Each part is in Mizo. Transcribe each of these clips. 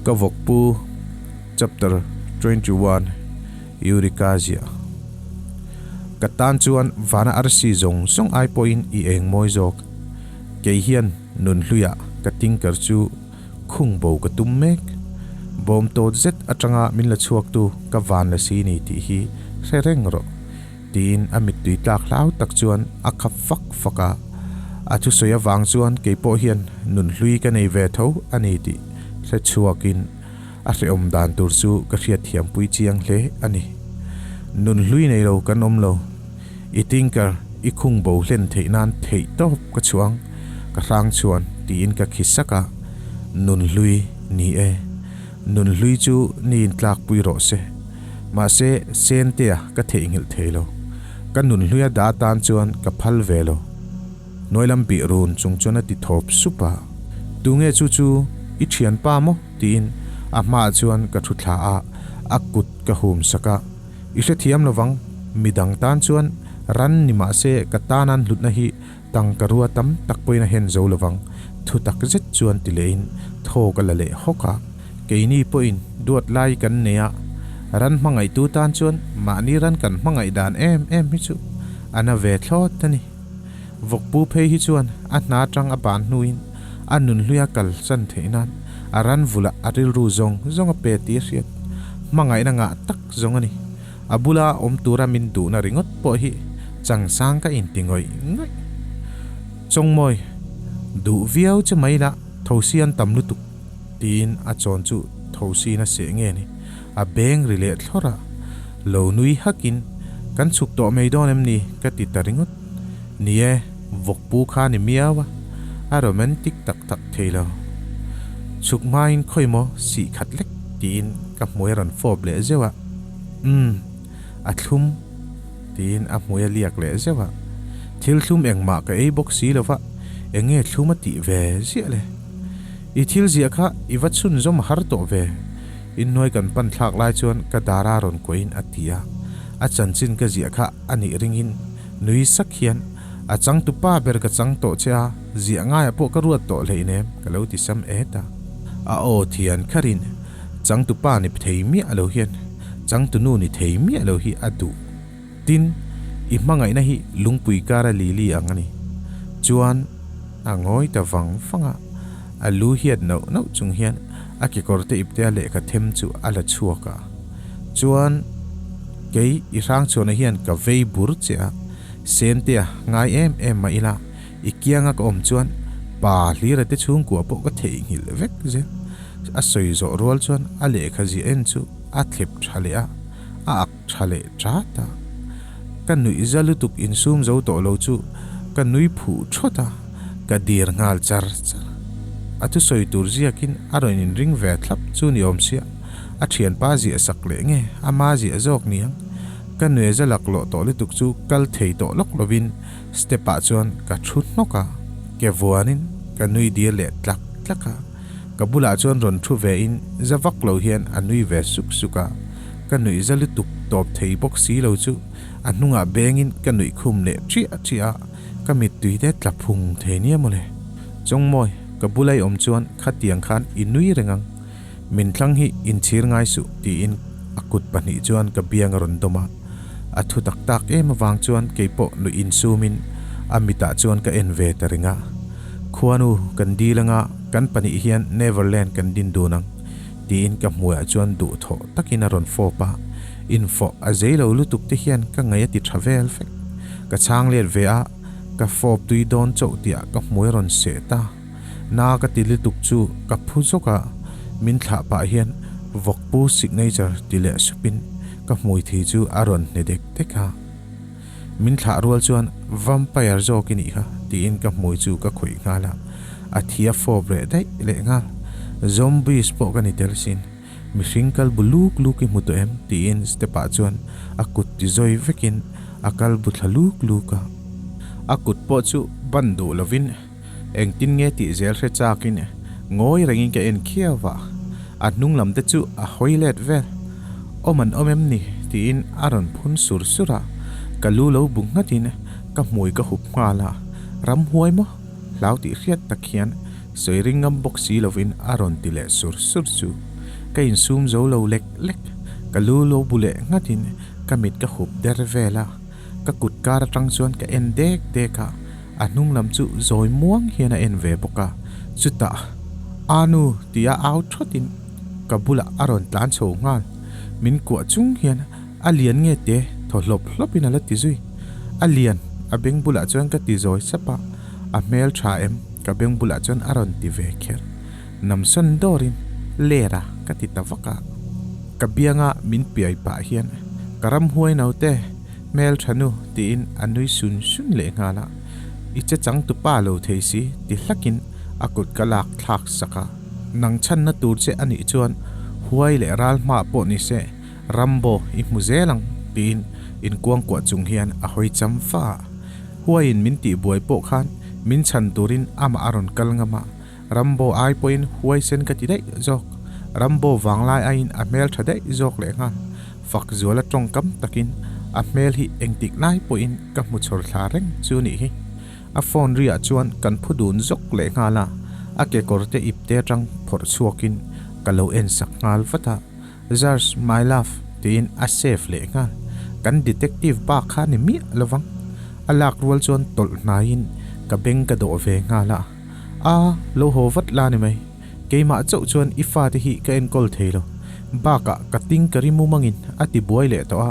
Ka vawkpu Chapter 21 Eureka ziah Ka tan chuan vana arsi zawng zawng ai pawhin i eng mawi zawk. Kei hian nun hluiah ka tinker chu khung bo ka tum mek. Bawm tawt zet atanga min la chhuaktu ka van la si ni tih hi hre reng rawh. Tiin a mittui tlak hlau tak chuan a khap fak fak a. A thusawi avang chuan kei pawh hian nun hlui ka nei ve tho a ni tih hre chhuakin a hrehawm dan tur chu ka hriatthiampui chiang hle a ni. Nun hlui nei lo kan awm lo. I tinker i khung bo hlen theih nan theih tawp ka chhuang ka hrang chuan tiin ka khi sak a. Nun hlui ni e. Nun hlui chu niin tlakpui rawh se. Mahse, Sentea ka theihnghilh thei lo. Ka nun hluia dah atan chuan ka phal ve lo. Hnuai lam bih run chung chuan a ti thawp sup a. Tunge chu chu i thianpa maw? tiin a hmaah chuan ka thu thla a, a kut ka hum sak a. I hrethiam lovang, midang tan chuan ran ni mahse ka tanan hlutna hi tangka rua tam tak pawhin a hen zo lovang, thu tak zet chuan ti lehin thaw ka la leh hawk a. Keini pawhin duat lai kan nei a, ran hmangaihtu tan chuan mahni ran kan hmangaih dan em em hi chu a na ve thlawt a ni. Vawkpu phei hi chuan a hna atang a ban hnuin a nunhluia kal chan theih nan a ran vulah a rilru zawng zawng a pe tih a hriat. Hmangaihna ngah tak zawng a ni. A bula awm tura min duhna ringawt pawh hi changsang ka inti ngawih ngawih. Chawngmawi, duh viau che mai la, thosi an tam lutuk. Tiin a chawn chu thosi in a seh nge ni, a beng ri leh thlawr a. Lo nui hakin, Kan chhuk tawh mai dawn em ni? ka ti ta ringawt. Ni e, vawkpu kha ni miau a, a romantic tak tak thei lo. Chhuk hmain khawi maw sih khat lek tiin ka hmui a rawn fawp leh zeuh a. Umm, a thlum tiin a hmui a liak leh zeuh a. Thil thlum engmah ka ei bawk si lo va, eng nge thlum a tih ve ziah le? I thil ziah kha i va chhunzawm har tawh ve. Inhnuai kan pan thlak lai chuan ka dara rawn kuahin a ti a. A chanchin ka ziah kha a nih ringin nui sak hian, A changtu pa ber ka chang tawh che a, ziah ngaiah pawh ka ruat tawh hleinem ka lo ti sam et a. A aw thian kharin changtu pa ni thei miah lo hian changtu nu ni thei miah lo hi a duh. Tin, i hmangaihna hi lungpui kara lili ang a ni. Chuan a ngawi ta vang vang a, a lu hiat nauh nauh chung hian a kekawr te iptea lehkha them chu a la chhuak a. Chuan, kei i hrangchhuahna hian ka vei bur che a, Sentea ngai em em mah ila, i kianga ka awm chuan pa hlira te chhungkua pawh ka theihnghilh vek zel. A sawi zawh rual chuan a lehkha ziah en chu a thlep tha leh a, a ak tha leh chat a. Ka nuih za lutuk insum zo tawh lo chu ka nui phuh thawt a, ka dir nghal char char. A thusawi tur ziakin a rawn inring ve thlap chu ni awm sia, a thianpa ziah sak leh nge ama ziah zawk niang. Ka nuih za laklawh tawh lutuk chu kal thei tawh lawk lovin step ah chuan ka thu hnawk a, ke vuanin ka nui dir leh tlak tlak a. Ka bulah chuan rawn thu ve in za vak lo hian a nui ve suk suk a. Ka nuih za lutuk tawp thei bawk si lo chu a hnungah bengin ka nuih khum leh chiah chiah a, ka mittui te tla phung thei nia mawle. Chawngmawi, ka bula i awm chuan khatiang khan i nui reng ang. Min thlang hi inchhir ngai suh tiin a kut pahnih chuan ka biang a rawn dawm a. A thu tak tak em avang chuan keipawh nuih insumin a mitah chuan ka en ve ta reng a. Khuanu kan dil anga kan pahnih hian Neverland kan din dun ang. Tiin ka hmuiah chuan duhthawh takin a rawn fawp a, infawh a zei lo lutuk te hian ka ngaih a ti tha vel vek. Ka chhang let ve a, ka fawp tui dawn chauh tihah ka hmui a rawn seh ta. Na ka ti lutuk chu ka phu zawk a, min thlah pah hian vawkpu signature ti leh supin ka hmui thi chu a rawn hne dek dek a. Min thlah rual chuan vampire zawk i nih kha tiin ka hmui chu ka khawih nghal a, a thi a fawp reh daih leh nghal. Zombies pawh ka ni tel sin, mihring kal bu luk luk i hmu tawh em? tiin step ah chuan a kut ti zawi vekin a kal bu thla luk luk a. A kut pawh chu ban duh lovin engtin nge tih zel hre chakin ngawi rengin ka en khiau a, a hnung lam te chu a hawi let vel. Awm an awm em ni? tiin a rawn phun sur sur a, ka lu lo bu nghatin ka hmui ka hup nghal a, ramhuai maw? Hlau tih hriat tak hian sawi ring ngam bawk si lovin a rawn ti leh sur sur chu. Ka insum zo lo lek lek. Ka lu lo bu leh nghatin ka mit ka hup der vel a. Ka kut kar atang chuan ka en dek dek a, a hnung lam chu zawi muang hian a en ve bawk a. Chutah, Anu tia au thawtin ka bulah a rawn tlan chho nghal. Min kuah chung hian a lian nge te thaw hlawp hlawpin a la ti zui. A lian, a beng bulah chuan ka ti zawi sap a, a hmel tha em ka beng bulah chuan a rawn ti ve kher. Namsawn dawrin lera ka ti ta vak a. Ka bianga min piai pah hian ka ramhuai naute hmel tha nu tiin a nui sun sun leh nghal a. I che chang tu pa lo thei si ti hlakin a kut ka lak thlak sak a. Nang chhanna tur che a nih chuan huai leh ral hma pawh ni se Rambo i hmu zel ang tiin inkuangkuah chung hian a hawi cham fa a. Huaiin min tihbuai pawh khan min chhan turin amah a rawn kal ngam a. Rambo ai pawhin huaisen ka ti daih zawk. Rambo vanglai aiin a hmel tha daih zawk leh nghal. Fak zuala tawngkam takin a hmel hi engtik lai pawhin ka hmu chhawr thla reng chu nih hi. A phone riah chuan kan phu dun zawk leh nghal a, a kekawr te ipte atang phawrh chhuakin ka lo en sak nghal vat a. Zars, my love tiin a save leh nghal. Kan detective bak kha ni miah lovang. A lak rual chuan tawlh hnaiin ka beng ka dawh ve nghal a. A, lo haw vat la ni mai. Keimah chauh chuan i fate hi ka enkawl thei lo. Bakah ka ting ka ri mumangin a ti buai leh tawh a,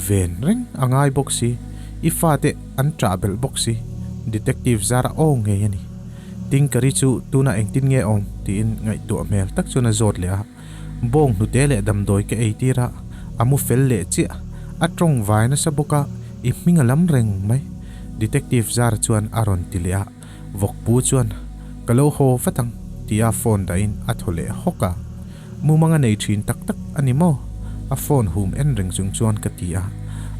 ven reng a ngai bawk si, i fate an ṭah belh bawk si, Detective Zara aw ngei a ni. Tingkari chu tunah engtin nge awm? tiin ngaihtuah hmel tak chuan a zawt leh a. Bawng hnute leh damdawi ka ei tir a, a mu fel leh chiah. A tawng vai nasa bawk a, i hming a lam reng mai. Detective Zara chuan a rawn ti leh a. Vawkpu chuan, Ka lo haw vat ang, tia phone dahin a thaw leh hawk a. Mumang a nei thin tak tak a ni maw? A phone hum en reng chung chuan ka ti a.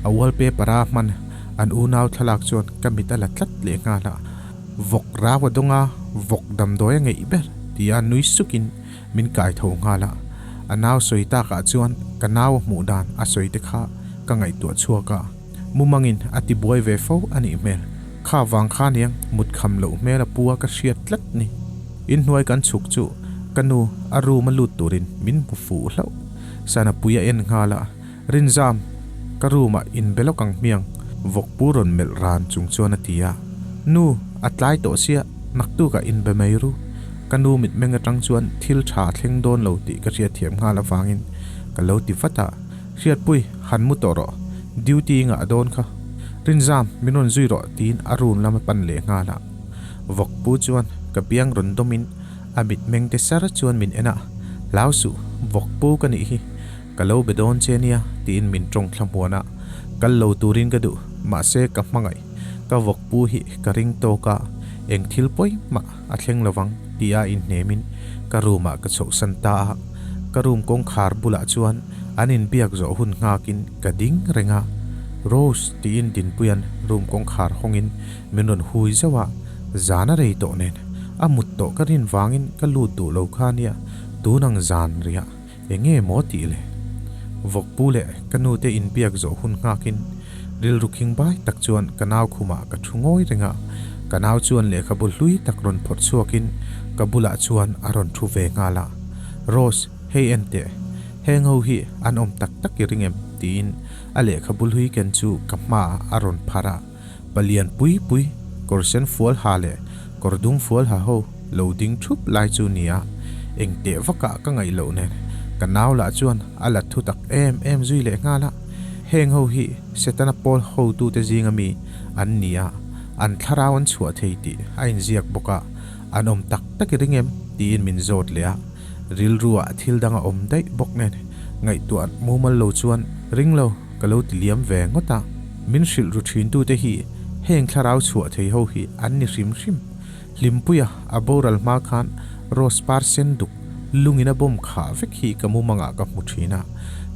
A wallpaper a hman an unau thlalak chuan ka mit a la tlat leh nghal a. Vawk rau a dawng a, vawk damdawi a ngeih ber, tia nui sukin min kai tho nghal a. A nau sawi takah chuan ka nau a hmuh dan a sawi te kha ka ngaihtuah chhuak a. Mumangin a ti buai ve fo a nih hmel. Kha vang kha niang mut kham loh hmel a pu a ka hriat tlat ni. Inhnuai kan chhuk chu ka nu a room a lut turin min hmu fuh hlauh. Sana pui a en nghal a, Rinzam, ka room ah inbe lawk ang hmiang vawkpu rawn melh ran chung chuan a ti a. Nu, a tlai tawh sia, naktukah inbe mai ru. Ka nu mitmeng atang chuan thil tha thleng dawn lo tih ka hriatthiam nghal avangin ka lo ti vat a. Hriatpui, han mu tawh rawh. Duty i ngah dawn kha. Rinzam, min rawn zui rawh tiin a room lam a pan leh nghal a. Vawkpu chuan ka biang rawn dawmin a mitmeng te sar chuan min en a, Hlau suh, vawkpu ka nih hi. Ka lo be dawn che nia tiin min tawng thla hmuan a. Kal lo turin ka duh, mahse ka hmangaih. Ka vawkpu hi ka ring tawk a, eng thil pawi mah a thleng lovang tia inhnemin ka room ah ka chhohsan ta a. Ka room kawngkhar bulah chuan an inbiak zawh hun nghakin ka ding reng a, Rose tiin Dinpuia'n room kawngkhar hawngin min rawn hui zauh a, zan a rei tawh nen a mut tawh ka rin vangin ka lut duh lo kha nia, tun ang zan riah eng nge maw tih le? Vawkpu leh ka nu te inbiak zawh hun nghakin rilru khing bai tak chuan ka nau khumah ka thu ngawi reng a, ka nau chuan lehkhabu hlui tak rawn phawrh chhuakin ka bulah chuan a rawn thu ve nghal a, Rose, hei en teh, heng ho hi an awm tak tak i ring em? tiin a lehkhabu hlui ken chu ka hmaah a rawn pharh a, palian pui pui, kawr sen fual ha leh kawr dum fual ha ho lo ding thup lai chu nia, eng teh vakah ka ngaih loh nen ka nau lah chuan a la thu tak em em zui leh nghal a, heng ho hi Setana pawl hotute zinga mi an ni a, an thlarau an chhuah thei tih a inziak bawk a, an awm tak tak i ring em? tiin min zawt leh a, rilruah thil dang a awm daih bawk nen ngaihtuah mumal lo chuan ring lo ka lo ti liam ve ngawt a, min hrilh ru thintute hi heng thlarau chhuah thei ho hi an ni hrim hrim. Hlimpuia a boral hma khan rose par sen duk lungin a bawm khah vek hi ka mumangah ka hmu thin a,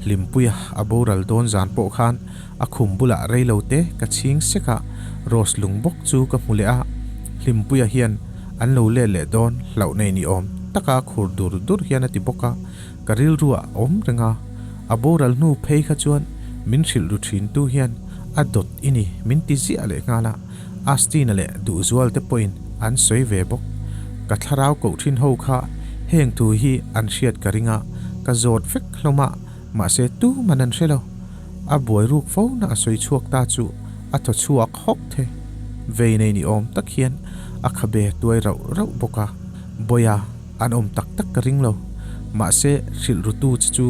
Hlimpuia a boral dawn zan pawh khan a khum bulah reilo te ka chhing sek a, rose lung bawk chu ka hmu leh a, Hlimpuia hian an lo let leh dawn hlauh nei ni awm taka khur dur dur hian a ti bawk a, ka rilruah a awm reng a, a boral hnu phei kha chuan min hrilh ru thin tu hian a dawt i ni min ti ziah leh nghal a, Astina leh Duhzual te pawhin an sawi ve bawk. Ka thlarau koh thin ho kha heng thu hi an hriat ka ring a, Ka zawt vek hlawm a, mahse tuman an hre lo. A buai ruk fo na a sawi chhuak ta chu a thaw chhuak hawk the. Vei nei ni awm tak hian a khabe tuai rauh rauh bawk a, Bawiha an awm tak tak ka ring lo. Mahse hrilh rutu che chu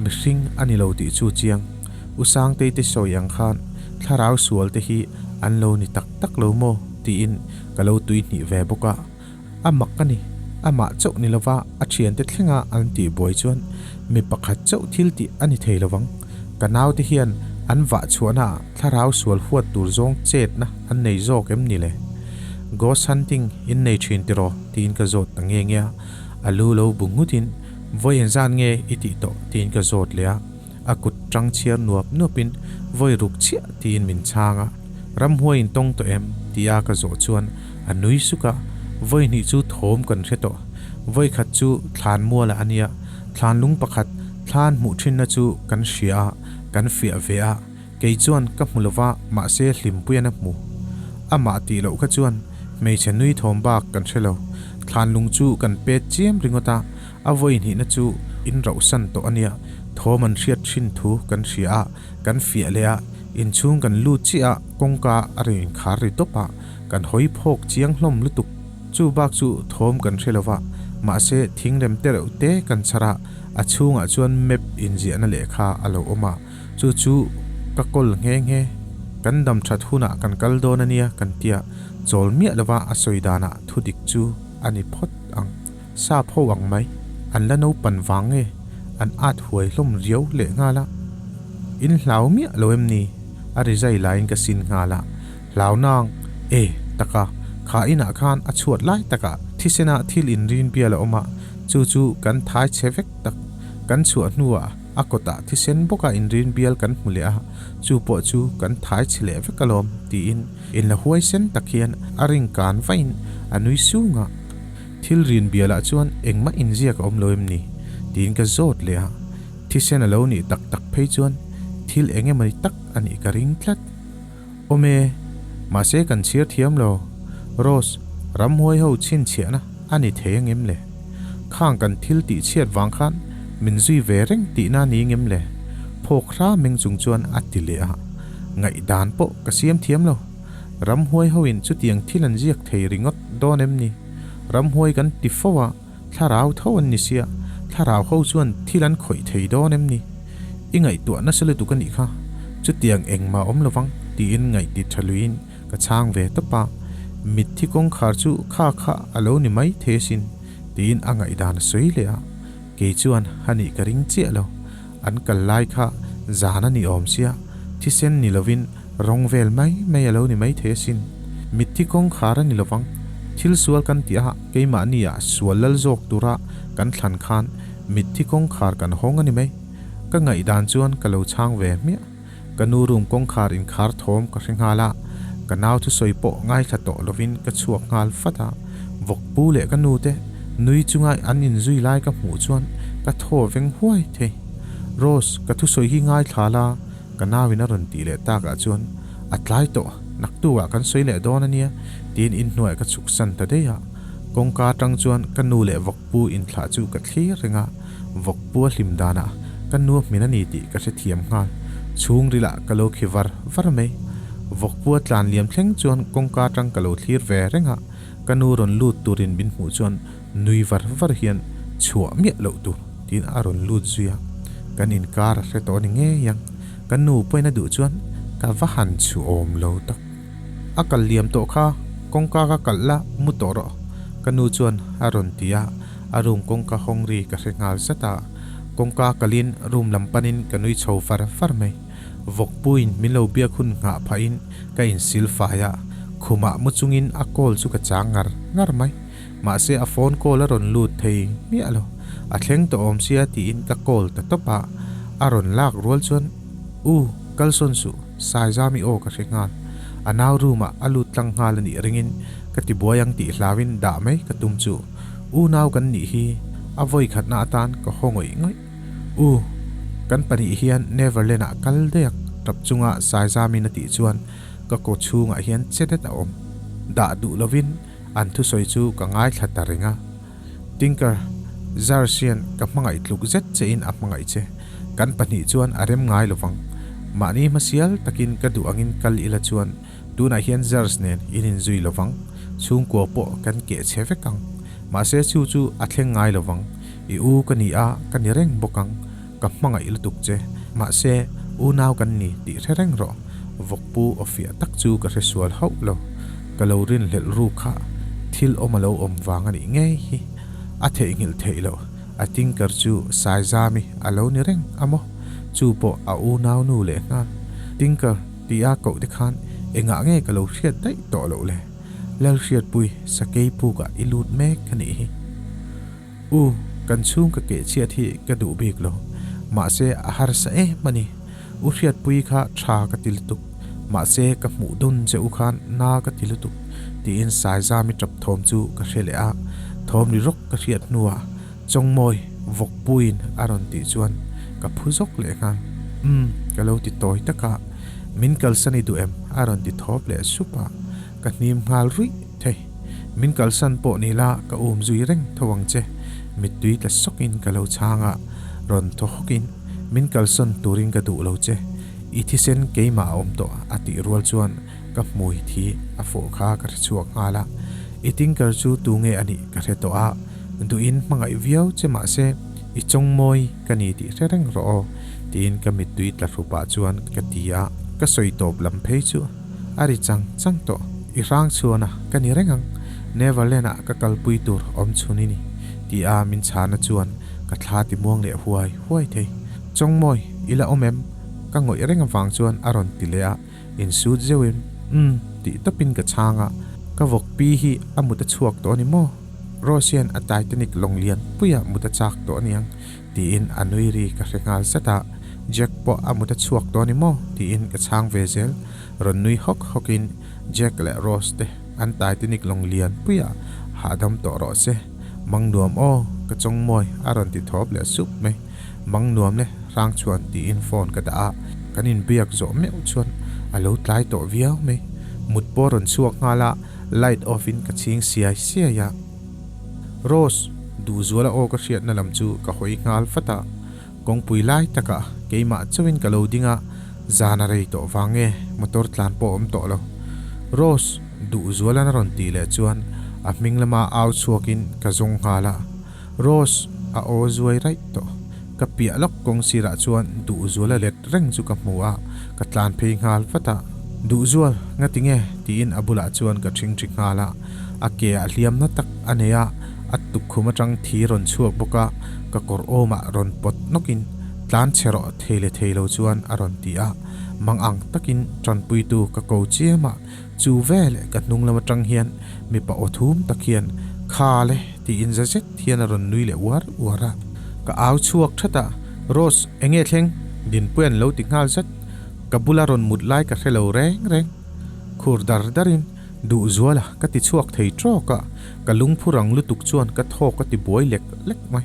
mihring a ni lo tih chu chiang. U Sangtei te sawi ang khan thlarau sual te hi an lo ni tak tak lo maw tiin ka lo tui hnih ve bawk a. A mak a ni. Amah chauh ni lova a thiante thlenga an tih buai chuan mi pakhat chauh thil tih a ni thei lovang. Ka naute hian an vah chhuahnaah thlarau sual huat tur zawng chetna an nei zawk em ni le? Ghost hunting in nei thin tiraw? tiin ka zawt ta nge nge a. A lu lo bu nghutin vawi engzat nge i tih tawh? tiin ka zawt leh a. A kut tang chhiar nuap nuapin vawi ruk chiah tiin min chhang a. Ramhuai in tawng tawh em? tia ka zawh chuan a nui suk a, vawi hnih chu thawm kan hre tawh. Vawi khat chu thlan mualah a nia, thlan lung pakhat thlan hmuh thinna chu kan hria a, kan fiah ve a, kei chuan ka hmu lova mahse hlimpuian a hmu. Amah tih loh kha chuan hmeichhe nui thawm bak kan hre lo. Thlan lung chu kan pet chiam ringawt a, a vawi hnihna chu in rauhsan tawh a nia, thawm an hriat thin thu kan hria a, Kan fiah leh a, inchhung kan lut chiah a, kawngka a rawn inkhar ri tawp a, kan hawi phawk chiang hlawm lutuk. Chu bak chu thawm kan hre lo va, mahse thingrem te reuh te kan chhar a, a chhungah chuan map inziahna lehkha a lo awm a, chu chu ka kawl nghe nghe. Kan dam that hunah kan kal dawn a nia kan tia, chawl miah lova a sawi danah thudik chu a ni phawt ang. Sap ho ang mai, an la naupan vang nge an at huai hlawm riau leh nghal a. In hlau miah lo em ni? A ri zai laiin ka sin nghal a. Hlau nang, e, taka, kha inah khan a chhuat lai takah thisena thil inrin bial a awm a, chu chu kan thai chhe vek tak. Kan chhuah hnuah a kawtah thisen bawka inrin bial kan hmu leh a, chu pawh chu kan thai chhe leh vek alawm, tiin inla huaisen tak hian a ring kan vain a nui sung a. Thil rin bialah chuan engmah inziak a awm lo em ni? tiin ka zawt leh a, thisen a lo nih tak tak phei chuan thil eng emawni tak a nih ka ring tlat. Awm e, mahse kan chhiar thiam lo, Rose, ramhuai ho chhinchhiahna a ni thei ang em le? Khang kan thil tih chhiat vang khan min zui ve reng tihna ni ngem le? Phawk hra meng chung chuan a ti leh a, ngaihdan pawh ka siam thiam lo. Ramhuai hoin chutiang thil an ziak thei ringawt dawn em ni? Ramhuai kan ti fo a, thlarau tho an ni sia, thlarau ho chuan thil an khawih thei dawn em ni? I ngaihtuah nasa lutuk a nih kha, chutiang engmah awm lovang tiin ngaihti tha luiin ka chhang ve tawp a, mitthi kawngkhar chu kha kha a lo ni mai thei asin tiin a ngaihdan a sawi leh a, kei chuan a nih ka ring chiah lo, an kal lai kha zan a ni awm sia, thisen ni lovin Rawng vel mai mai a lo ni mai thei asin. Mitthi kawngkhar a ni lovang. Thil sual kan tih a, keimahni ah sual lal zawk tura kan thlan khan mitthi kawngkhar kan hawng a ni mai. Ka ngaihdan chuan ka lo chhang ve hmiah. Ka nu room kawngkhar inkhar thawm ka hre nghal a, ka nau thusawi pawh ngaithla tawh lovin ka chhuak nghal fat a. Vawkpu leh ka nu te nui chunga an inzui lai ka hmuh chuan ka thaw veng huai thei. Rose, ka thusawi hi ngaithla la, Ka nauin a rawn tih leh takah chuan, A tlai tawh, naktukah kan sawi leh dawn a nia, tiin inhnuaiah ka chhuk san ta daih a. Kawngka atang chuan ka nu leh vawkpu inthlah chu ka thlir reng a, vawkpu a hlim danah ka nu a hmin a ni tih ka hrethiam nghal. Chhungrilah ka lo khi var var mai. Vawkpu a tlan liam thleng chuan kawngka atang ka lo thlir ve reng a, ka nu rawn lut turin min hmuh chuan Nui var var hian chhuah miah loh tur tiin a rawn lut zui a, kan inkar a hre tawh a ni ngei ang. Ka nu pawhin a duh chuan ka va han chhuah awm lo tak. A kal liam tawh kha kawngka ka kalh la mu tawh rawh ka nu chuan a rawn ti a, a room kawngka hawng ri ka hre nghal zat a. Kawngka kalin room lam panin ka nui chho var var mai. Vawkpuiin min lo biak hun nghah phahin ka insil fai a, khumah mu chungin a call chu ka chang ngar ngar mai. Mahse a phone call a rawn lut thei miah lo. A thleng tawh awm sia tiin ka call ta tawp a, a rawn lak rual chuan U, kalsawn suh, Saizami aw ka hre nghal. A nau room ah a lut tlang nghal a nih ringin ka ti buai ang tih hlauin dah mai ka tum chu. U nau kan nih hi a vawi khatna atan ka haw ngawih ngawih. U, kan pahnih hian Neverland ah kal daih ang tap chunga Saizami'n a tih chuan ka kaw chhungah hian che det a awm. Dah duh lovin An thusawi chu ka ngaithla ta reng a. Tinker, Zars hian ka hmangaih tluk zet che in a hmangaih che. Kan pahnih chuan a rem ngai lovang. Mahni hmasial takin ka duh angin kal ila chuan tunah hian Zars nen in inzui lovang. Chhungkua pawh kan keh chhe vek ang. Mahse chu chu a thleng ngai lovang. I u ka ni a, ka ni reng bawk ang. Ka hmangaih lutuk che. Mahse unau kan ni tih hre reng rawh. Vawkpu aw fiah tak chu ka hre sual hauh lo. Ka lo rinhlelh ru kha thil awm a lo awm vang a nih ngei hi. A theihnghilh theih loh. A tinker chu Saizami a lo ni reng a maw? Chu pawh a unau nu leh nghal. Tinker tia koh te khan engah nge ka lo hriat daih tawh loh le? Lalhriatpui, sakei pukah i lut mek a nih hi. U, kan chhung ka keh chhiat hi ka duh bik lo. Mahse a harsa em a ni. U Hriatpui kha tha ka ti lutuk. Mahse ka hmuh dun che u khan na ka ti lutuk tiin Saizami tap thawm chu ka hre leh a. Thawm ri rawk ka hriat hnuah Chawngmawi vawkpuiin a rawn tih chuan ka phu zawk leh nghal. Umm, ka lo ti tawi tak a. Min kalsan i duh em? a rawn ti thawp leh sup a. Ka hnim nghal ruih thei. Min kalsan pawh ni la ka um zui reng tho ang che. Mittui tla sawkin ka lo chhang a, rawn thaw hawkin min kalsan turin ka duh lo che. I thisen keimah a awm tawh a tih rual chuan ka hmui thi a fawh kha ka hre chhuak nghal a. I tinker chu tu nge a nih ka hre tawh a, duhin hmangaih viau che mahse i chawngmawi ka ni tih hre reng rawh aw tiin ka mittui tla hrupah chuan ka ti a, ka sawi tawp lam phei chu. A ri chang chang tawh. I hrang chhuan a, ka ni reng ang. Neverland ah ka kalpui tur awm chhun i ni, ti a min chhana chuan ka thla ti muang leh huai huai thei. Chawngmawi, i la awm em? Ka ngawih reng avang chuan a rawn ti leh a, insut zeuhin, Umm, tih tawpin ka chhang a, ka vawk pi hi a mut a chhuak tawh a ni maw? Rose hian a Titanic lawng lian puia mut a chak tawh a niang, tiin a nui ri ka hre nghal zat a, Jack pawh a mut a chhuak tawh a ni maw? tiin ka chhang ve zel. Rawn nui hawk hawkin Jack leh Rose te an Titanic lawng lian puiah hahdam tawh rawh se. Mang nuam aw, ka chawngmawi a rawn ti thawp leh sup mai. Mang nuam le, hrang chuan tiin phone ka dah a, kan inbiak zawh meuh chuan a lo tlai tawh viau mai. Mut pawh rawn chhuak nghal a, light off in ka chhing siai siai a. Rose, Duhzuala aw ka hriatna lam chu ka hawi nghal vat a, kawngpui lai takah keimah chauhin ka lo ding a, zan a rei tawh vang nge motor tlan pawh a awm tawh lo. Rose, Duhzuala'n a rawn tih leh chuan a hming lama au chhuakin ka zawng nghal a, Rose a aw zuai raih tawh. Ka piah lawk kawng sirah chuan Duhzuala let reng chu ka hmu a, ka tlan phei nghal vat a. Duhzual, ngati nge? tiin a bulah chuan ka ṭhingṭhi nghal a. A ke ah hliamna tak a nei a, a tukkhum aṭang thi rawn chhuak bawk a, ka kawr awmah rawn pawt nawkin tlan chhe rawh thei le thei lo chuan a rawn ti a. Mang ang takin ṭanpuitu ka ko chiam a, Chu veleh ka hnung lam atang hian mipa aw thum tak hian Kha le tiin za zet hian a rawn nui leh uar uar a. Ka au chhuak that a, Rose enge thleng? Dinpuia an lo ti nghal zat. Ka bula rawn mut lai ka hre lo reng reng. Khur dar darin Duhzuala ka ti chhuak thei trawk a, ka lungphu rang lutuk chuan ka thawk a ti buai lek lek mai.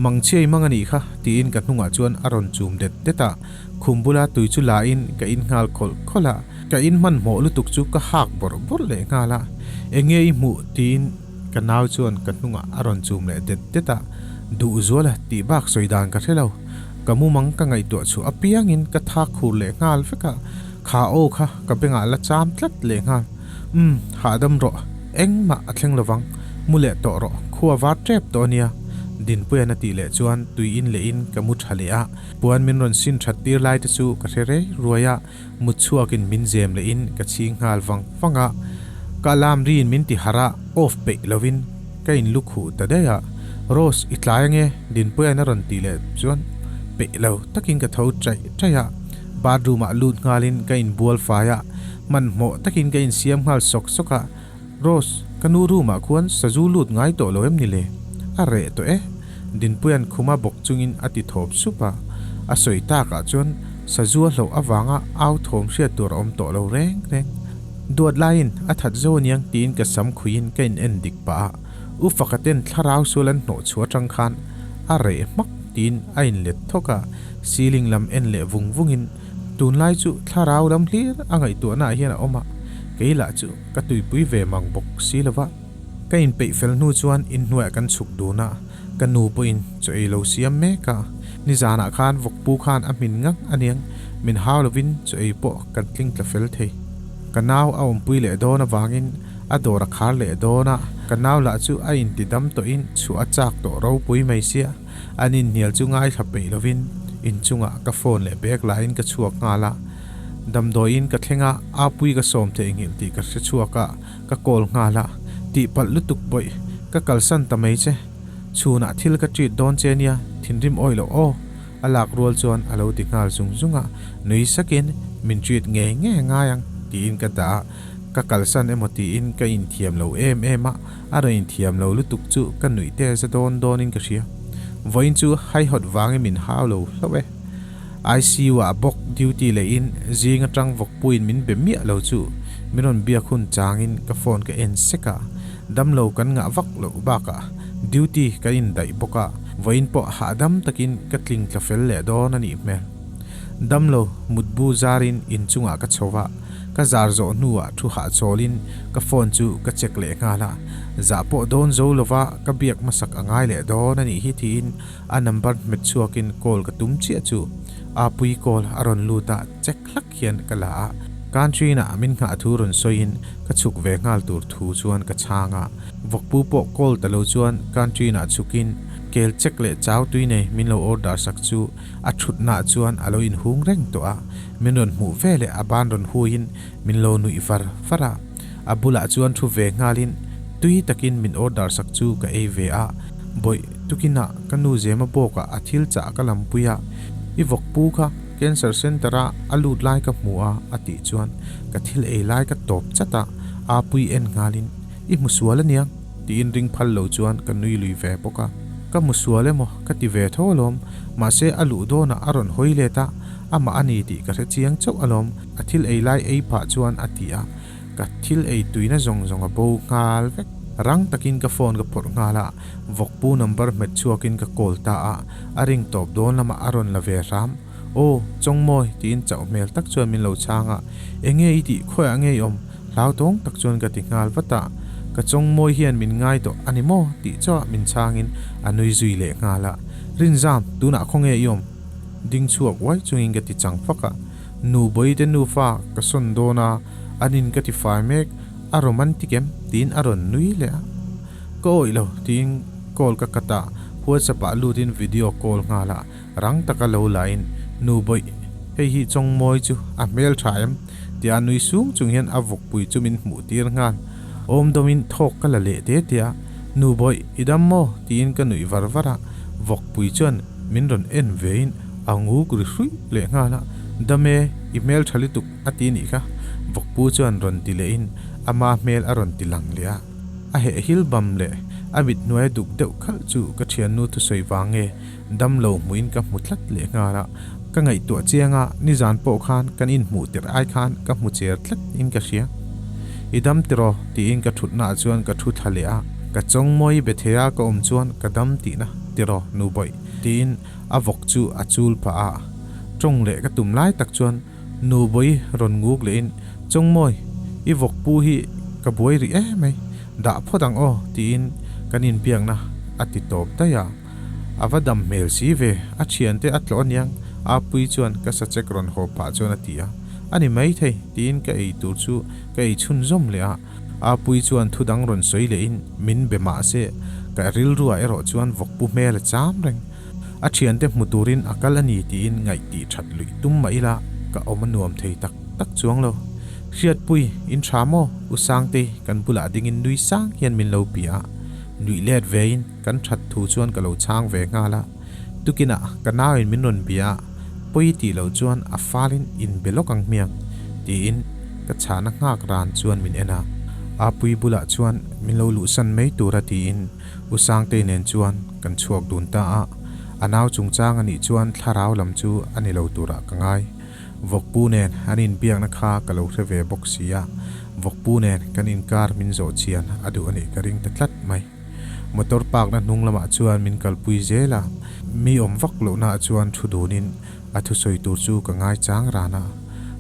Mangchhiai mang a nih kha tiin ka hnungah chuan a rawn chum det det a, Khum bula tui chu la in ka in nghal khawlh khawlh a, ka in hmanhmawh lutuk chu ka hak bawrh bawrh leh nghal a, Enge i hmuh? tiin ka nau chuan ka hnungah a rawn chum leh det det a, Duhzuala tih bak sawi dan ka hre lo, ka mumang ka ngaihtuah chhuah apiangin ka thak khur leh nghal vek a, kha aw kha ka bengah la cham tlat leh nghal, Umm, hahdam rawh, engmah a thleng lovang, mu leh tawh rawh, khua var tep tawh a nia, Dinpuia'n a tih leh chuan tui in leh in ka mu tha leh a. Puan min rawn sin that tir lai te chu ka hre rei ruai a, mut chhuakin min zem lehin ka chhing nghal vang vang a. Ka alarm riin min ti harh a, off peih lovin ka in lu khuh ta daih a. Rose, i tlai ange, Dinpuia'n a rawn tih leh chuan peih lo takin ka tho chaih chaih a. Bathroom ah lut nghalin ka in bual fai a, hmanhmawh takin ka insiam nghal sawk sawk a. Rose, ka nu room ah khuan sazu lut ngai tawh lo em ni le? A reh tawh e. Dinpuia'n khuma bawk chungin a ti thawp sup a. A sawi takah chuan sazu a hlauh avanga au thawm hriat tur a awm tawh lo reng reng. Duat laiin a that zo aniang tiin ka sam khuiin ka in en dik pah a. U Fakaten thlarau sual an hnawh chhuah atang khan a reh hmak tiin a in let thawk a. Ceiling lam en leh vung vungin tunlai chu thlarau lam hlir a ngaihtuahna ah hian a awm a, kei lah chu ka tuipui ve mang bawk si lova. Ka inpeih fel hnu chuan inhnuaiah kan chhuk dun a, Ka nu pawhin chaw ei lo siam mek a, nizanah khan vawkpu khan a hmin ngang aniang, min hau lovin chaw ei pawh kan tling tla fel thei. Ka nau a awmpui leh dawn avangin a dawr a khar leh dawn a, ka nau lah chu a inti dam tawhin chhuah a chak tawh ropui mai sia, an inhnial chu ngaithla peih lovin inchungah ka phone leh bag lahin ka chhuak nghal a, damdawiin ka thleng a, Apui ka sawm theihnghilh tih ka hre chhuak a, Ka call nghal a, tihpalh lutuk bawih, ka kalsan ta mai che. Chhunah thil ka treat dawn che nia, thinrim awih loh aw. A lak rual chuan a lo ti nghal zung zung a, nui sakin min treat ngei ngei a ngai ang tiin ka dah a, ka kalsan emaw tiin ka inthiam lo em em a, a rawn inthiam lo lutuk chu ka nuih te za dawn dawnin ka hria. Vawiin chu haihawt vangin min hau lo hlauh e. ICU ah bawk duty leiin zing atang vawkpuiin min be miah lo chu min rawn biak hun changin ka phone ka en sek a, damlo kan ngah vak loh bakah duty kan indaih bawk a, vawiin pawh hahdam takin ka tling tla fel leh dawn a nih hmel. Damlo mutbu zarin inchungah ka chho a, Ka zar zawh hnuah thu hahchawlin ka phone chu ka check leh nghal a, zah pawh dawn zo lova ka biak hmasak a ngai leh dawn a nih hi tiin a number hmet chhuakin call ka tum chiah chu Apui call a rawn lut a, check hlak hian ka la a, Country-na min nghah thu rawn sawiin ka chhuk ve nghal tur thu chuan ka chhang a, Vawkpu pawh call ta lo chuan Country-na chhukin kel check leh chau tui nei min lo order sak chu A thutnaah chuan a lo inhung reng tawh a, min rawn hmuh ve leh a ban rawn huiin min lo nuih var var a. A bulah chuan thu ve nghalin tui takin min order sak chu ka ei ve a, bawih tukinah ka nu Zema bawkah a thil chah ka lampui a, i vawk pu kha Cancer Centre-a a lut lai ka hmu a a tih chuan ka thil ei lai ka tawp chat a, Apui en nghalin i hmu sual aniang. Tiin ring phal lo chuan ka nui lui ve bawk a. Ka hmu sual emaw ka ti ve tho alawm, mahse a luh dawnah a rawn hawi let a, amah a ni tih ka hre chiang chauh alawm, a thil ei lai ei phah chuan a ti a, ka thil ei tuina zawng zawng a bo nghal vek. Rang takin ka phone ka phawrh nghal a, vawkpu number hmet chhuakin ka call ta a, a ring tawp dawn lamah a rawn la ve hram. Aw, Chawngmawi, tiin chauh hmel tak chuan min lo chhang a, Enge i tih khawiah nge i awm? Hlau tawng tak chuan ka ti nghal vat a, ka Chawngmawi hian min ngai tawh a ni maw? tih chauh min chhangin a nui zui leh nghal a, Rinzam, tunah khawnge i awm? Ding chhuak uai chungin ka ti chang fak a, Nu Bawite nufa ka sawn dawn a, an in ka ti fai mek, a romantic em? tiin a rawn nui leh a. Ka awih lo, tiin call ka cut a, WhatsApp ah lutin video call nghal a, Rang taka lo lain, Nu bawih, hei hi Chawngmawi chu a hmel tha em? tia nui sung chung hian a vawkpui chu min hmuh tir nghal. Awm dawmin thawk ka la leh te te a, Nu bawih, i dam maw? tiin ka nuih var var a, vawkpui chuan min rawn en vein a nguk ri hruih leh nghal a, Dam e, i hmel tha lutuk a ti nih kha, vawkpu chuan rawn ti lehin ama hmel a rawn ti lang leh a. A hehhil bam leh a mit hnuaia duk deuh khalh chu ka thiannu thusawi vang nge Dam lo hmuhin ka hmu tlat leh nghal a, ka ngaihtuah chiang a, nizan pawh khan kan inhmuh tirh ai khan ka hmu cher tlat in ka hria. I dam tiraw? tiin ka thutna ah chuan ka thu thla leh a, ka chawngmawi be thei a ka awm chuan ka dam tihna tiraw nu bawih? tiin a vawk chu a chul pah a, tawng leh ka tum lai tak chuan nu bawih rawn nguk leh in Chawngmawi, i vawk pu hi ka buai rih em mai, dah phawt ang aw tiin kan inbiakna a ti tawp daih a. A va dam hmel si ve, a thiante a tlawh aniang, Apui chuan ka sachek rawn haw phah chuan a ti a. A ni maithei, tiin ka ei tur chu ka ei chhunzawm leh a. Apui chuan thu dang rawn sawi lehin min be mah se, ka rilruah erawh chuan vawkpu hmel a cham reng. A thiante hmu turin a kal a ni tiin ngaih tih that luih tum mah ila ka awm a nuam thei tak tak chuang lo. Hriatpui, in tha maw? U Sangtei kan bulah dingin nui sang hian min lo bia a, nuih let vein, Kan that thu chuan ka lo chhang ve nghal a, tukinah ka nauin min rawn bia a, pawi tih loh chuan a falin in be lawk ang hmiang tiin ka chhahna nghak ran chuan min en a. Apui bulah chuan min lo luhsan mai tura tiin U Sangtei nen chuan kan chhuak dun ta a, a nau chungchang a nih chuan thlarau lam chu a ni lo turah ka ngai. Vawkpu nen an inbiakna kha ka lo hre ve bawk si a, Vawkpu nen kan inkar min zawh chian a duh a nih ka ring ta tlat mai. Motor park na hnung lamah chuan min kalpui zel a, mi awm vak lohna ah chuan thu dunin a thusawi tur chu ka ngai chang ran a,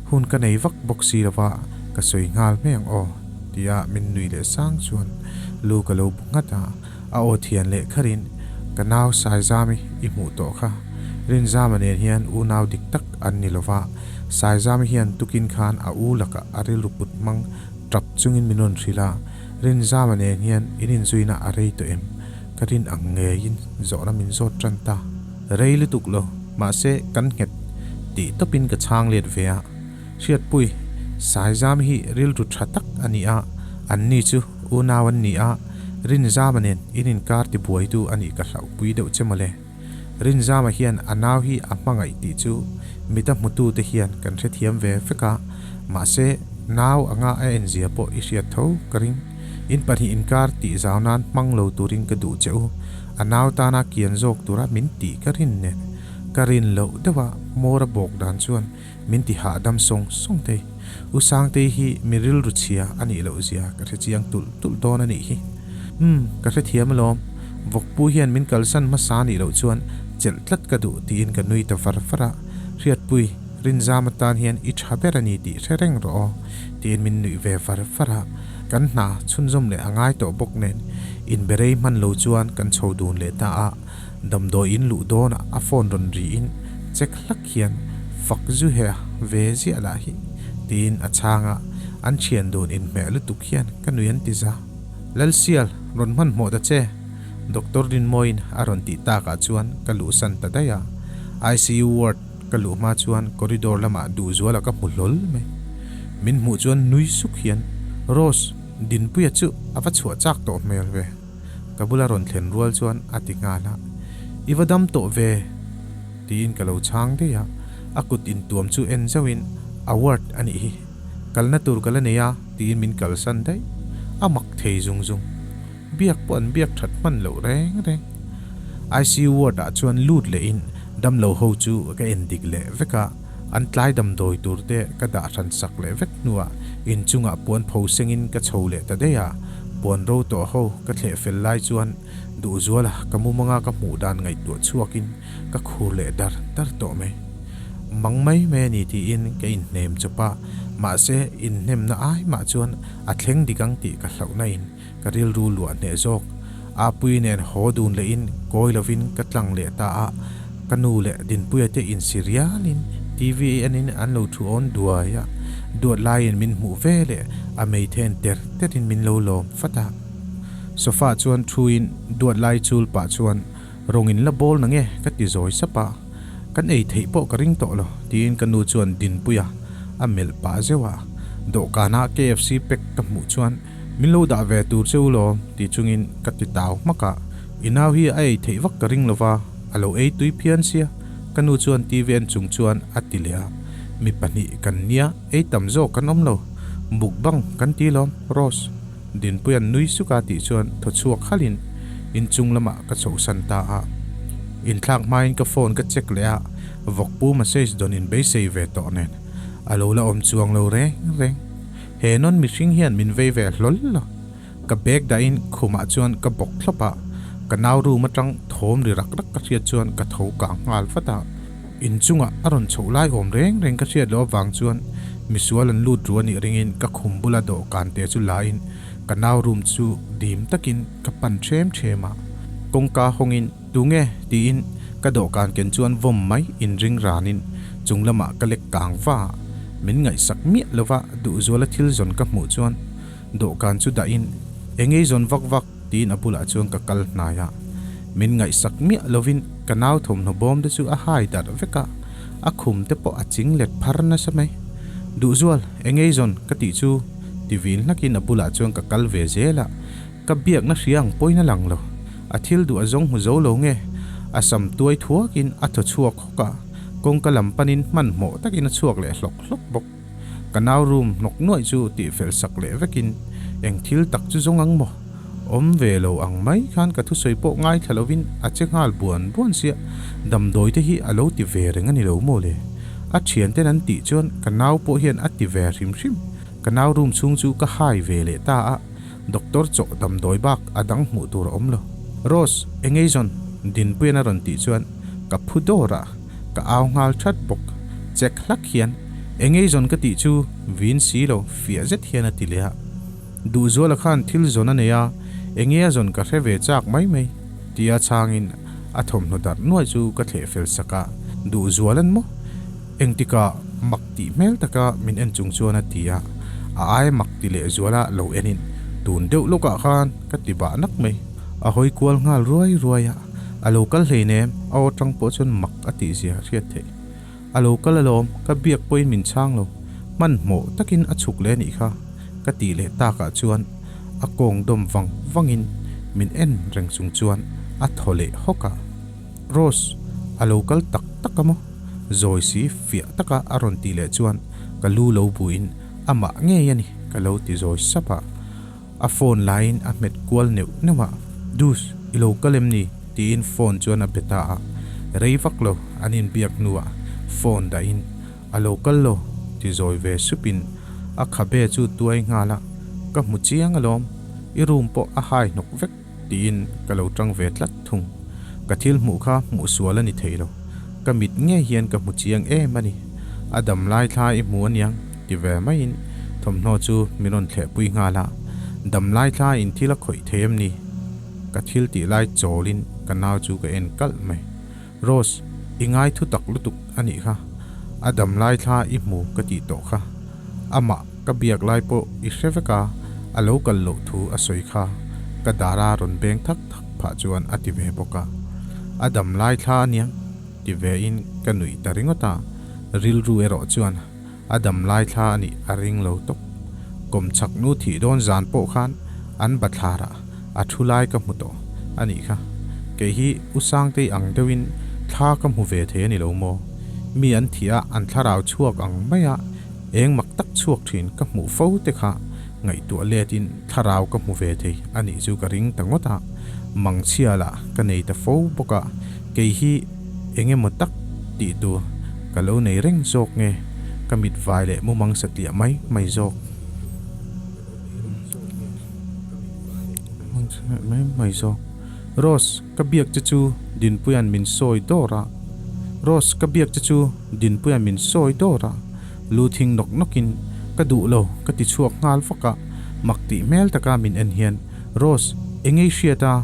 hun ka nei vak bawk si lova ka sawi nghal mai ang aw tia min nui leh sang chuan lu ka lo bu nghat a, a aw thian leh kharin Ka nau Saizami i hmuh tawh kha. Rinzama nen hian unau dik tak an ni lova, Saizami hian tukin khan a u lakah a rilru put hmang tap chungin min rawn hrilh a, Rinzama nen hian in inzuina a rei tawh em? Ka rin ang ngeiin zawhna min zawt tan ta. Rei lutuk lo, mahse kan nghet tih tawpin ka chhang let ve a. Hriatpui, Saizami hi rilru tha tak a ni a, anni chu unau an ni a, Rinzama nen in inkar tibuaitu a nih ka hlauhpui deuh che mawle. Rinzama hian a nau hi a hmangaih tih chu mita hmutute hian kan hrethiam ve vek a, mahse nau anga a enzia pawh i hriat tho ka ring. In pahnih inkar tih zau nan hmang lo turin ka duh che u, a nau tana kian zawk tura min tih ka rin nen ka rin loh deuha hmawr a bawk dan chuan Min ti hahdam sawng sawng thei. U Sangtei hi mi rilru chhia a nih loh zia ka hre chiang tulh tulh dawn a nih hi. Umm, ka hrethiam alawm. Vawkpu hian min kalsan hmasa nih loh chuan chelh tlat ka duh tiin ka nui ta var var a. Hriatpui, Rinzam atan hian i tha ber a ni tih hre reng rawh aw tiin min nuih ve var var a. Kan hna chhunzawm leh a ngai tawh bawk nen inberei hman lo chuan kan chho dun leh ta a. Damdawi in luh dawnah a phone rawn riin check hlak hian fak zu he ve ziah lah hi tiin a chhang a, an thian dun inhmeh lutuk hian ka nui an ti za. Lalsial, rawn hmanhmawh ta che, Doctor Rinmawiin a rawn tih takah chuan ka luhsan ta daih a, ICU ward ka luh hma chuan corridor lamah Duhzuala ka hmu hlawl mai. Min hmuh chuan nui suk hian, Rose, Dinpuia chu a va chhuah chak tawh hmel ve. Ka bula rawn thlen rual chuan a ti nghal a, I va dam tawh ve? tiin ka lo chhang daih a, a kut intuam chu en zauhin, Award a nih hi, kalna tur ka la nei a tiin min kalsan daih, a mak thei zung zung. Biak pawh an biak that hman loh reng reng. ICU ward ah chuan lut lehin damlo ho chu ka en dik leh vek a, an tlai damdawi tur te ka dah hran sak leh vek hnuah inchungah puan pho sengin ka chho leh ta daih a, Puan ro tawh ho ka thleh fel lai chuan Duhzuala ka mumanga ka hmuh dan ngaihtuah chhuakin ka khur leh dar dar tawh mai. Mang mai mai a ni tiin ka inhnem chawp a, mahse inhnemna ai mah chuan a thleng dik ang tih ka hlauhna in ka rilru luah hneh zawk. Apui nen haw dun lehin kawi lovin ka tlang leh ta a, ka nu leh Dinpuia te insi rialin TV enin an lo thu awn duai a, duat laiin min hmuh ve leh a meithen ter terin min lo lawm fat a. Sofa chuan thuin duat lai chul pah chuan rawng in la bawl na nge ka ti zawi sap a, kan ei theih pawh ka ring tawh lo tiin ka nu chuan Dinpuia a melh pah zeuh a, dawhkanah KFC pack ka hmuh chuan Min lo dah ve tur che u law ti chungin ka ti tau hmak a, i nau hi a ei theih vak ka ring lova, a lo ei tui phian sia, ka nu chuan TV en chung chuan a ti leh a, mi pahnih kan nia, ei tam zawk kan awm lo, mukbang kan ti lawm, Rose Dinpuia'n nui suk a tih chuan thaw chhuak halhin inchung lamah ka chhohsan ta a, inthlak hmain ka phone ka check leh a, vawkpu message dawn in beisei ve tawh nen a lo la awm chuang lo reng reng. He nawn mihring hian min vei ve hlawl lo. Ka bag dahin khumah chuan ka bawk thlawp a, ka nau room atang thawm ri rak rak ka hriat chuan ka tho kang nghal vat a. Inchungah a rawn chhoh lai awm reng reng ka hriat loh avang chuan misual an lut ru a nih ringin ka khum bula dawhkan te chu lain ka nau room chu dim takin ka pan ṭhem ṭhem a. Kawngka hawngin tunge tiin ka dawhkan ken chuan vawm mai inring ranin chung lamah ka lek kang va a, min ngaihsak miah lova Duhzuala thil zawn ka hmuh chuan dawhkan chu dahin engei zawn vak vak tiin a bulah chuan ka kal hnai a, min ngaihsak miah lovin ka nau thawmhnaw bawm te chu a hai darh vek a, a khum te pawh a ching let phar nasa mai. Duhzual, engei zawn ka tih chu ti vil hlakin a bulah chuan ka kal ve zel a, Ka biakna hria ang pawhin a lang lo. A thil duh a zawng hmu zo lo nge? A sam tuai thuakin a thaw chhuak hawk a, kawngka lam panin hmanhmawh takin a chhuak leh hlawk hlawk bawk. Ka nau room hnawk nuaih chu tihfel sak leh vekin eng thil tak chu zawng ang maw? Awm ve lo ang mai khan ka thusawi pawh ngaithla lovin a che nghal buan buan sia, damdawi te hi a lo ti ve reng a ni lo maw le? A thianten an tih chuan ka nau pawh hian a ti ve hrim hrim. Ka nau room chhung chu ka hai ve leh ta a. Doctor chawh damdawi bak a dang hmuh tur a awm lo. Rose, engei zawn? Dinpuian a rawn tih chuan ka phu dawr a, ka au nghal that bawk. Check hlak hian, Engei zawn ka tih chu vin si lo, fiah zet hian a ti leh a. Duhzuala khan thil zawn a nei a, enge a zawn ka hre ve chak mai mai, tia chhangin a thawmhnaw darh nuai chu ka thleh fel sak a, Duhzual an maw? Engtikah mak tih hmel taka min en chung chuan a ti a, a aia mak ti leh zuala lo enin tun deuh lawkah khan ka ti bah nak mai. A hawi kual nghal ruai ruai a, a lo kal hleinem, a aw tang pawh chuan mak a tih zia a hriat theih. A lo kal alawm, ka biak pawhin min chhang lo, hmanhmawh takin a chhuk leh a nih kha, ka tih leh takah chuan a kawng dawm vang vangin min en reng chung chuan a thaw leh hawk a. Rose, a lo kal tak tak a maw? Zawi si fiah taka a rawn tih leh chuan ka lu lo buin amah ngei a ni ka lo ti zawi sap a. A phone laiin a hmet kual neuh neuh a, Dus, i lo kal em ni? tiin phone chuan a be ta a. Rei vak lo an inbiak hnuah phone dahin A lo kal lo ti zawi ve supin a khabe chu tuai nghal a, Ka hmu chiang alawm, i room pawh a hai hnawk vek tiin ka lo tang ve tlat thung. Ka thil hmuh kha hmuh sual a ni thei lo, ka mit ngei hian ka hmu chiang em a ni. A dam lai thla i hmu aniang ti ve maiin thawmhnaw chu min rawn thlehpui nghal a, Dam lai thla in thil a khawih thei em ni? Ka thil tih lai chawlin ka nau chu ka en kalh mai. Rose, i ngai thu tak lutuk a nih kha, a dam lai thla i hmu ka tih tawh kha. Amah ka biak lai pawh i hre vek a, a lo kal loh thu a sawi kha ka dara rawn beng thak thak phah chuan a ti ve bawk a. A dam lai thla aniang ti ve in ka nuih ta ringawt a, rilru erawh chuan a dam lai thla a nih a ring lo tawp. Kawmchhak nu thih dawn zan pawh khan an bathlarah a thu lai ka hmu tawh a nih kha. Kei hi U Sangtei ang deuhin thla ka hmu ve thei a ni lo maw? Mi an thih a an thlarau chhuak ang maia eng mak tak chhuak thin ka hmuh fo te kha ngaihtuah letin thlarau ka hmu ve thei a nih chu ka ring ta ngawt a. Mangchhia lah ka nei ta fo bawk a, kei hi eng emaw tak tih tur ka lo nei reng zawk nge ka mit vai leh mumang satliah mai mai zawk. Mai mai zawk. Rose, ka biak che chu Dinpuia'n min sawi dawr a. Rose, ka biak che chu Dinpuia'n min sawi dawr a. Lu thing nawk nawkin, Ka duh lo, ka ti chhuak nghal vak a. Mak tih hmel taka min en hian, Rose, eng ei hriat a?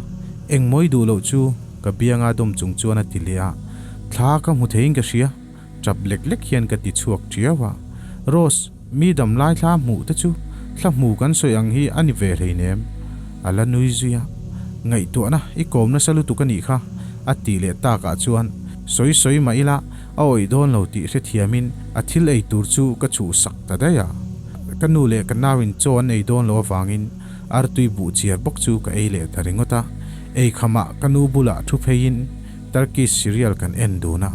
Eng mawi duh loh chu? Ka bianga dawm chung chuan a ti leh a. Thla ka hmu theiin ka hria. Tap lek lek hian ka ti chhuak tiau a. Rose, mi dam lai thla hmuh te chu thla hmu kan sawi ang hi a ni ve hleinem. A la nui zui a. Ngaihtuahna i kawm nasa lutuk a nih kha, a tih leh takah chuan sawi sawi mah ila a awih dawn lo tih hrethiamin a thil ei tur chu ka chhuhsak ta daih a. Ka nu leh ka nauin chaw an ei dawn loh avangin artui buh chiar bawk chu ka ei leh ta ringawt a. Ei khamah ka nu bulah thu pheiin Turkish serial kan en dun a,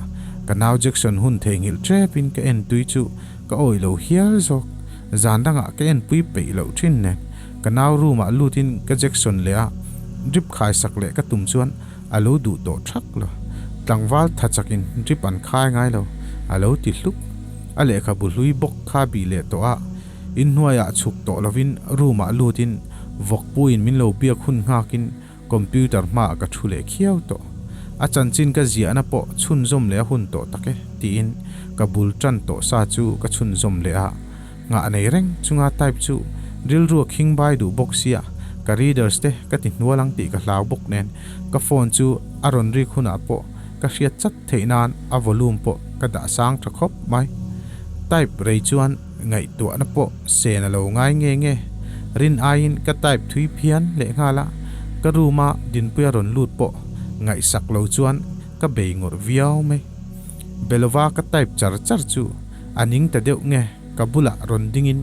ka nau Jackson hun theihnghilh tep in ka en tui chu ka awih lo hial zawk. Zan dangah ka en pui peih loh thin nen, ka nau room ah lut in ka Jackson leh a drip khai sak leh ka tum chuan a lo duh tawh thak lo. Tlangval tha chak in drip an khai ngai lo, a lo ti hluk. A lehkhabu hlui bawk kha bih leh tawh a, inhnuai ah chhuk tawh lovin room ah lut in vawkpu in min lo biak hun nghak in Computer hmaah ka thu leh khiau tawh. A chanchin ka ziahna pawh chhunzawm leh a hun tawh tak e, tiin ka bul tan tawh sa chu ka chhunzawm leh a. Nghah nei reng chunga type chu rilru a khing bai duh bawk sia, ka readers te ka ti hnual ang tih ka hlau bawk nen ka phone chu a rawn rik hunah pawh ka hriat chat theih nan a volume pawh ka dah sang tha khawp mai. Type rei chuan Ngaihtuahna pawh sen a lo ngai nge nge. Rin aiin ka type thui phian leh nghal a, ka room a Dinpuia rawn lut pawh ngaihsak lo chuan ka bei ngawrh viau mai. Belova ka type char char chu a ning ta deuh nge ka bulah rawn dingin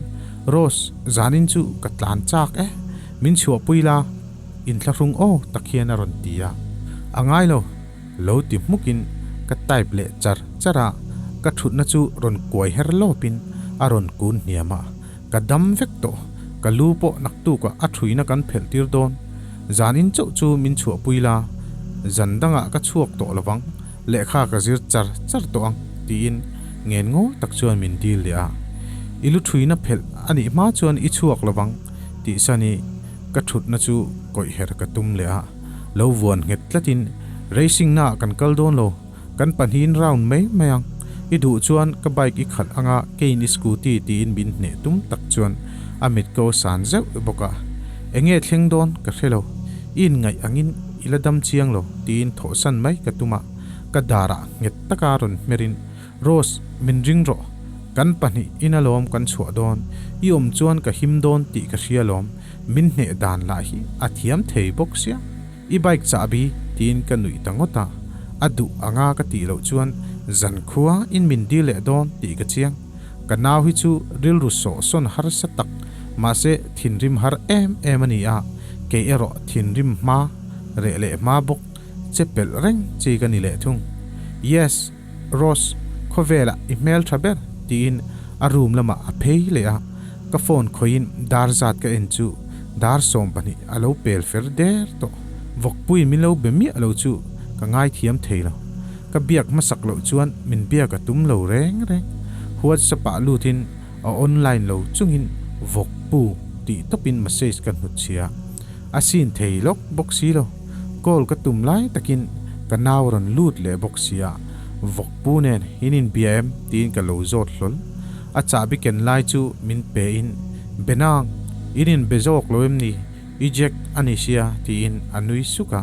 Rose, zanin chu ka tlan chak e, min chhuahpui la inthlahrung aw tak hian a rawn ti a. A ngai lo. Lo ti hmukin ka type leh char char a, ka thutna chu rawn kuai her lawpin a rawn kun hniam a, ka dam vek tawh, ka lu pawh naktukah a thuina kan phelh tir dawn, zanin chauh chu min chhuahpui la, zan dangah ka chhuak tawh lovang, lehkha ka zir char char tawh ang tiin ngen ngawl tak chuan min dil leh a, i lu thuina phelh a nih hma chuan i chhuak lovang tih sani ka thutna chu kawih her ka tum leh a. Lo vuan nghet tlatin, Racing naah kan kal dawn lo, kan pahnihin round mai mai ang. I duh chuan ka bike i khalh anga keiin i scooty tiin min hneh tum tak chuan a mit ko san zeuh bawk a. Enge thleng dawn ka hre lo, i inngaih angin i la dam chiang lo tiin thawhsan mai ka tum a, ka darah nghet taka rawn hmerin Rose, min ring rawh, kan pahnih in alawm kan chhuah dawn, i awm chuan ka him dawn tih ka hria alawm, min hneh dan lah hi a thiam thei bawk sia, i bike chahbi tiin ka nuih ta ngawt a, a duh anga ka tih loh chuan zankhua in min dil leh dawn tih ka chiang. Ka nau hi chu rilru sawhsawn harsa tak, mahse thinrim har em em a ni a, kei erawh thinrim hma, reh leh hma bawk che pelh reng chi ka ni leh thung. Yes, Rose, khawvelah i hmel tha ber tiin a room lamah a phei leh a, ka phone khawihin dar zat ka en chu dar 20 a lo pel fer der tawh. Vawkpui min lo be miah lo chu ka ngaithiam thei lo. Ka biak hmasak loh chuan min biak a tum lo reng reng. WhatsApp ah lutin a online lo chungin vawk pu tih tawpin message ka hnut chhia. A sin thei lawk bawk si lo. Call ka tum lai takin ka nau rawn lut leh bawk sia. Vawk pu nen in inbia em tiin ka lo zawt hlawl. A chahbi ken lai chu min pe in, Benang, in inbe zawk lo em ni? I Jack a ni sia tiin a nui suk a,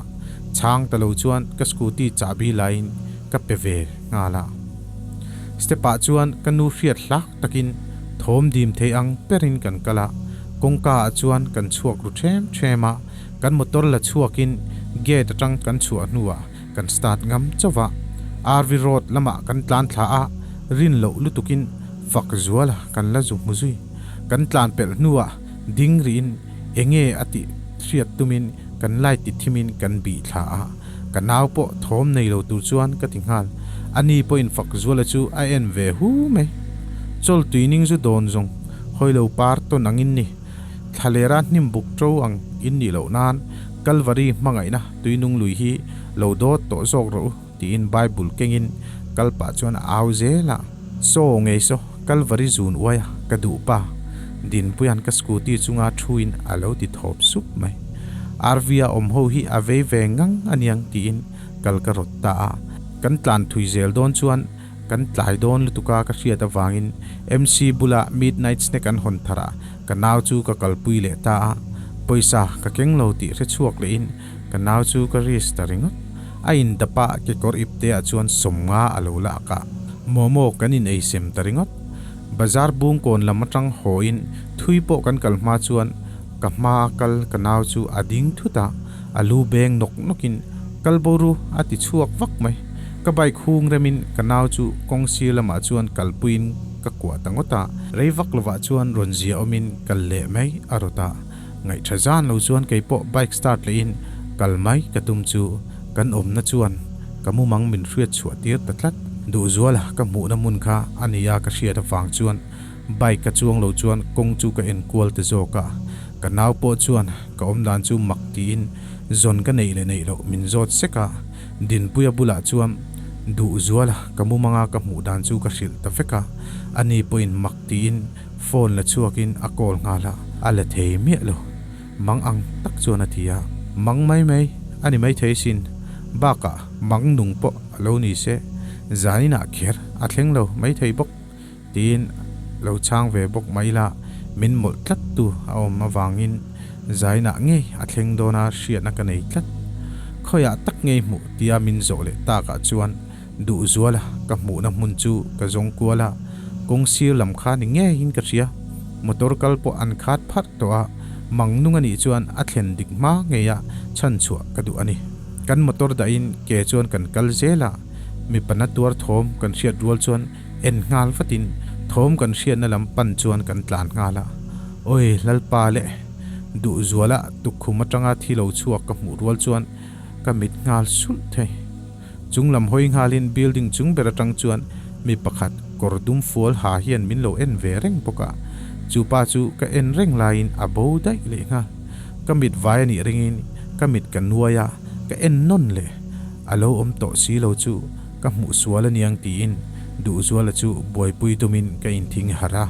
chhang ta lo chuan ka scooty chahbi laiin ka pe ve nghal a. Step ah chuan ka nu hriat hlak takin thawm dim thei ang perin kan kal a, kawngka ah chuan kan chhuak ru ṭhem ṭhem a, kan motor la chhuakin gate atang kan chhuah hnuah kan start ngam chauh a. RV road lamah kan tlan thla a, rin loh lutukin fak zuala kan la zu hmu zui. Kan tlan pelh hnuah ding rihin Enge a tih hriat tumin kan light ti thimin kan bih thla a, ka nau pawh thawm nei lo tur chuan ka ti nghal. Ani pawhin fak zuala chu a en ve hu mai. Chawl tui ning zu dawn zawng hawi lo par tawn ang in ni. Thlalera hnim buk to ang in nih loh nan Kalvari hmangaihna tuinung lui hi lo dawt tawh zawk rawh u tiin Bible kengin kal pah chuan a au zel a. Saw ngei saw, Kalvari zun uai a, ka duh pa. Dinpuia'n ka scooty chunga thuin a lo ti thawp sup mai. RV-a awm ho hi a vei ve ngang a niang tiin kal ka rawt ta a. Kan tlan thui zel dawn chuan kan tlai dawn lutuka ka hriat avangin MC bula midnight snack an hawn thar a, ka nau chu ka kalpui leh ta a. Pawisa ka keng lo tih hre chhuak lehin ka nau chu ka risk ta ringawt. A indap a, kekawr ipte ah chuan 50 a lo la ak a. Momo kan in ei sem ta ringawt. Bazar bung kawn lam atang haw in thui pawh kan kal hma chuan ka hma a kal ka nau chu a ding thut a, a lu beng nawk nawk in kal bo ru a ti chhuak vak mai. Ka bike hung rem in ka nau chu kawng sir lamah chuan kalpui in ka kuah ta ngawt a. Rei vak lovah chuan rawn zia awm in kal leh mai a rawt a. Ngaihṭha zan lo chuan kei pawh bike start leh in kal mai ka tum chu kan awmna chuan ka mumang min hriat chhuah tir ta tlat. Duhzuala ka hmuhna hmun kha a nia ka hriat avang chuan bike ka chuang lo chuan kawng chu ka en kual ta zawk a, ka nau pawh chuan ka awmdan chu mak tiin zawn ka neih leh neih loh min zawt sek a, Dinpuia bulah chuan Duhzuala ka mumanga ka hmuh dan chu ka hrilh ta vek a, ani pawhin mak tiin Phone la chhuakin a call nghal a, a la thei miah lo. Mang ang tak chuan a ti a. Mang mai mai a ni mai thei sin. Bakah mang nung pawh a lo ni se, zaninah kher a thleng lo mai thei bawk tiin lo chhang ve bawk mai la, min mawlh tlat tu a awm avangin zainah ngei a thleng dawna hriatna ka nei tlat. Khawiah tak ngei hmuh tia min zawh leh takah chuan Duh zual a, ka hmuhna hmun chu ka zawng kual a, kawng sir lam kha ni ngeiin ka hria. Motor kal pawh an khat pharh tawh a, mang nung a nih chuan a thlen dik hma ngei a chhan chhuah ka duh a ni. Kan motor dahin ke chuan kan kal zel a, mipa na tuar thawm kan hriat rual chuan en nghal vatin thawm kan hriatna lam pan chuan kan tlan nghal a. Awi Lalpa leh Duh zuala tukkhum atanga thi lo chhuak ka hmuh rual chuan ka mit nghal sulh thei. Chung lam hawi nghalin building chung ber atang chuan mi pakhat kawr dum fual ha hian min lo en ve reng bawk a, chu pa chu ka en reng laiin a bo daih leh nghal. Ka mit vai a nih ringin ka mit ka nuai a, ka en nawn leh. A lo awm tawh si lo chu ka hmuh sual aniang tiin Duhzuala chu buaipui tumin ka inthing harh a.